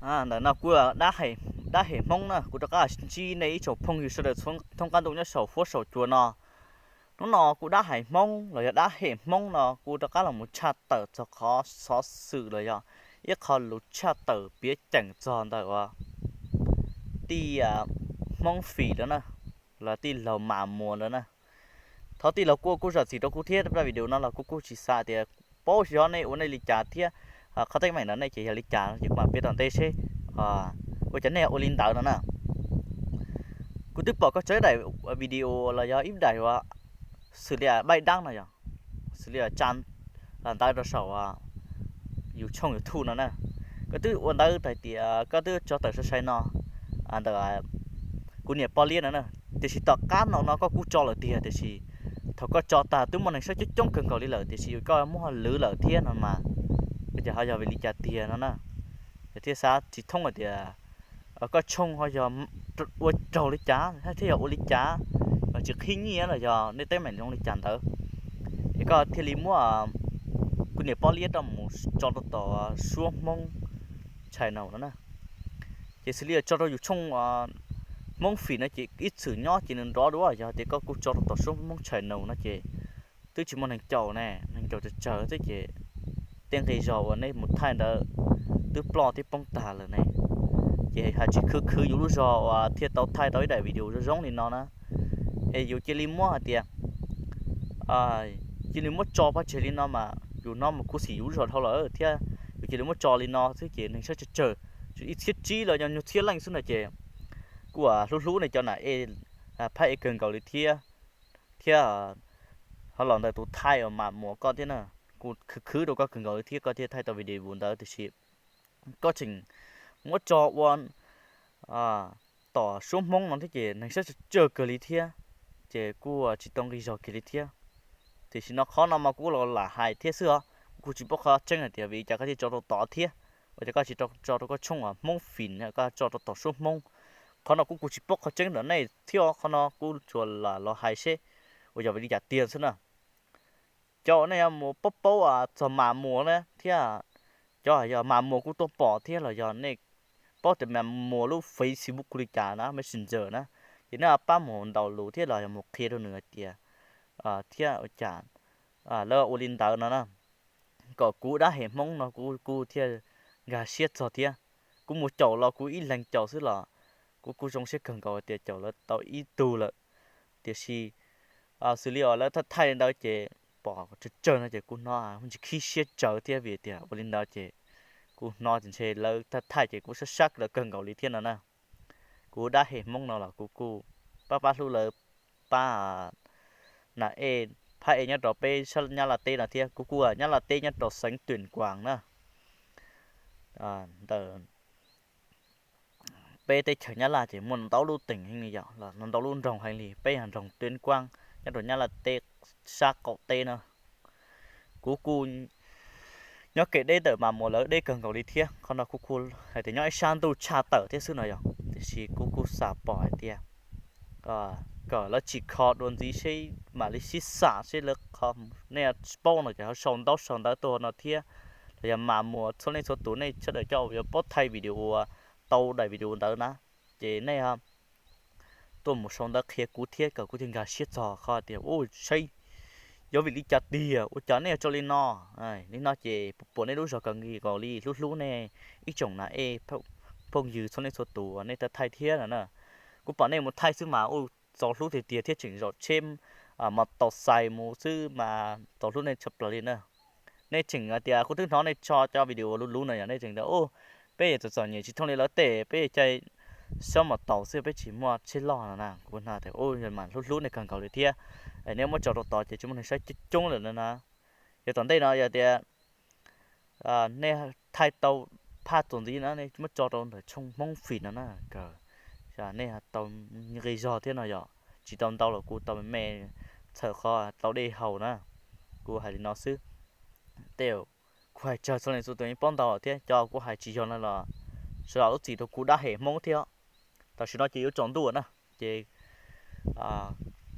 Ntawm no kuv dab hem Hmoob na, kuv rov qab ntsib nej ib tsoom phooj ywg sawv daws thoob qab ntuj nyob saum huab saum cua no. Hnub no kuv dab hem Hmoob los yog dab hem Hmoob no kuv rov qab los mus tshaj tawm txog qhov xov xwm los yog ib qho lus tshaj tawm piav ceem txog ntawm uas tij Hmoob Fim lawm na, los tij laug Mam Muas lawm na. Thov tij laug kuj kuj zam txim rau kuv thiab, video no los kuv kuj tsis xav tias paub xyov nej ua nej li cas thiab qhov teeb meem ntawm nej ces yog li cas ces kuv mam piav tom ntej seb ua cas nej ua li ntawd no na. Kuv twb pom koj tso ib daim video los yog ib daim uas xws li npaij dab no yog, xws li tsa ntawv rau saum yus tshooj YouTube no na. Koj twb ua ntawv hais tias koj twb tso tawm sai sai no ntawm kuv niam poj liab no na. Tiam sis tom qab no no koj kuj tso lawm tiag, tiam sis thaum koj tso tag twb muaj neeg saib coob coob kawg nkaus li lawm, tiam sis koj muab lwv lawm thiab no mas, ces ho yog vim li cas tiag no na? Yog thiaj xav tsis thoob hais tias koj tshooj ho yog ua raug li cas thiab yog ua li cas, tsis qhib nyiaj los yog nej teeb meem zoo li cas ntawd, es koj thiaj li muab kuv niam poj liab rau mus tso rau tom Suab Hmoob channel no na. Ces xws li tso rau yus tshooj Hmoob Fim no ces ib txwm nyob ces nws nrov dua, yog tias koj kuj tso rau tom Suab Hmoob channel no ces twb tsis muaj neeg caum ne, neeg caum tsawg tsawg xwb ces tej nqi zog uas nej mus thaij ntawd twb ploj thiab poob tag lawm ne. Ces hais tsis khwv khwv yus lub zog uas thiaj tau thaij tau ib daim video zoo zoo li no na. Es yus cia li muab hais tias cia li muab tso pov tseg li no mas yus hnov mus khuv xim yus lub zog dhau lawm thiab. Yus cia li muab tso li no xwb ces neeg saib tsawg tsawg, ib txhiab tsib los yog nyuag txhiab leej xwb no ces kuj hlub hlub nej cov nam ej phab ej kawg nkaus li thiab, thiab ho los ntawm tus thaij uas Mam Muas koj thiab na, kuj khwv khwv rau koj kawg nkaus li thiab koj thiaj thaij tau video ntawd, tiam sis koj tseem muab tso ua tom Suab Hmoob no thiab ces neeg saib tsawg tsawg kawg li thiab, ces kuj tsis tau nqi zog kiag li thiab. Tiam sis no qhov no mas kuj los lam hais thiab xwb os, kuv kuj tsis paub qhov tseeb hais tias vim li cas koj thiaj tso rau tod thiab, ua cas koj tsis tso rau koj tshooj Hmoob Fim, koj tso rau tom Suab Hmoob. Qhov no kuv kuj tsis paub qhov tseeb ntawm nej thiab, qhov no kuv tsuas lam los hais seb uas yog vim li cas tiag xwb na. Cov uas nej yuav mus paub paub txog Mam Muas na thiab, cov yog Mam Muas kuj tuaj pom thiab los yog nej paub tias Mam Muas lub Facebook li cas na, Messenger na, ces nej pab mus ntaus lus thiab los yog mus qhia rau nws hais tias thiab ua cas lawv ua li ntawd no na, kom kuv dab hem Hmoob no kuv kuj thiaj nkag siab txog thiab. Kuv mus caum los kuv ib leeg caum xwb los kuv kuj zoo siab kawg nkaus hais tias caum lawv tau ib tug lawm. Tiam sis xws li uas lawv thaij thaij li ntawd ces pom tsawg tsawg no ces kuv hnov tsis khib siab tsawv thiab, vim tias ua li ntawd ces kuv hnov ces ntshe lawv thaij thaij ces kuv sab sab lawv kawg nkaus li thiab no na. Kuv dab hem Hmoob no los kuv kuj pab pab hlub lawv pab nam ej phab ej nyob rau peb sab Nyab Laj teb no thiab, kuv kuj Nyab Laj teb nyob rau xeev Tuyam Kuas na. Ntawm peb teb chaws Nyab Laj ces muaj ntau lub teem heev li yom, los ntau lub nroog heev li, peb yog nroog Tuyam Kuas nyob rau Nyab Laj teb sab qaum teb na. Kuv kuj nyob kev deb ntawm Mam Muas lawv deb kawg nkaus li thiab, qhov no kuv kuj hais tias nyob ib sab ntuj tshaj tawm thiab xwb no yom, tiam sis kuv kuj xam pom hais tias kom lawv tsim kho dua ntxiv seb mam li sib xam seb lawv qhov, nej paub no ces ho sau ntaub sau ntawv tuaj no thiab, los yog Mam Muas txhua leej txhua tus nej sawv daws cov uas yuav paub thaij video, tau daim video ntawd na, ces nej tuaj mus sau ntawv qhia kuv thiab kom kuv thiaj nkag siab txog qhov tias u saib yog vim li cas tiag ua cas nej yuav tso li no. Li no ces puas nej lub zog kawg nkaus li, hlub hlub nej ib tsoom nam ej phooj ywg txhua leej txhua tus uas nej thaij thaij thiab no na. Kuv pom nej mus thaij xwb mas u txaus hlub tiag tiag thiab tseem zaum tsheb mos taus xais mus xwb mas txaus hlub nej tshaj plaws li na. Nej tseem hais tias kuv twb hnov nej tso cov video luv luv no yog nej tseem tias u peb txom txom nyem tsis thooj li lawv tej, peb caij sab mos taus xwb peb tsis muaj tsheb loj no na. Kuv hnov tias u yog mas hlub hlub nej kawg nkaus li thiab, nej muab tso rau tod ces tsis muaj neeg saib coob coob lawm no na. Yog tom ntej no yog tias nej thaij tau phaj txuas ntxiv na nej muab tso rau ntawm tshooj Hmoob Fim no na, kawg nej tau nqi zog thiab no yom, tsis tau ntau los kuv tau me me txhawm qhov tau dej haus na. Kuv hais li no xwb, tej kuv hais tsawg txhua leej txhua tus yeej paub ntau thiab, cov kuv hais tsis yog no los sawv daws lub txim rau kuv dab hem Hmoob thiab. Tam sim no ces yuav tsaus ntuj na, ces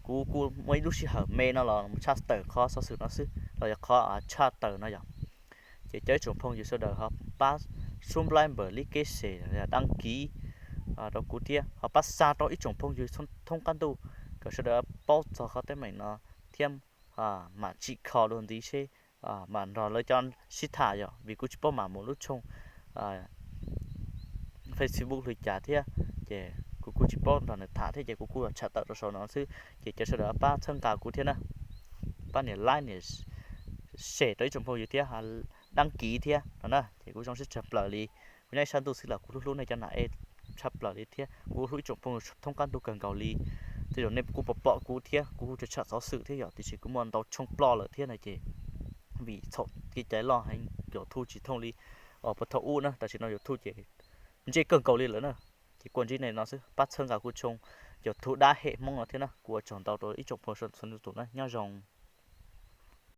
kuv kuj muaj ib lub sij hawm me no los mus tshaj tawm qhov xov xwm no xwb los yog qhov tshaj tawm no yom. Ces cov ib tsoom phooj ywg sawv daws ho pab subscribe, like, share, đăng ký rau kuv thiab ho pab xa rau ib tsoom phooj ywg thoob qab ntuj kom sawv daws paub txog qhov teeb meem no thiab mam tsim kho dua ntxiv seb mam nrog lawv cov sib tham yom, vim kuv tsis paub mam mus lub tshooj Facebook li cas thiab, ces kuv kuj tsis paub nrog nws tham thiab ces kuv kuj tshaj tawm rau saum no xwb. Ces cov sawv daws pab txhawb nqa kuv thiab na, pab nias like nias share rau ib tsoom phooj ywg thiab đăng ký thiab no na. Ces kuv zoo siab tshaj plaws li, kuv nyob ib sab ntuj xwb los kuv hlub hlub nej cov nam ej tshaj plaws li thiab kuv hlub ib tsoom phooj ywg thoob qab ntuj kawg nkaus li. Tej zaum nej kuj pom pom kuv thiab kuv kuj tshaj tsham xov xwm thiab yom, tiam sis kuv muaj ntau tshooj ploj lawm thiab no ces vim txhaum kev cai loj heev YouTube tsis thooj li puag thaum ub na, tam sim no YouTube ces ntse kawg nkaus li lawm na. Ces kuv ntsib nej no xwb, pab txhawb nqa kuv tshooj YouTube dab hem Hmoob no thiab na. Kuv ua tsaug ntau rau ib tsoom phooj ywg txhua tus na, nyob zoo.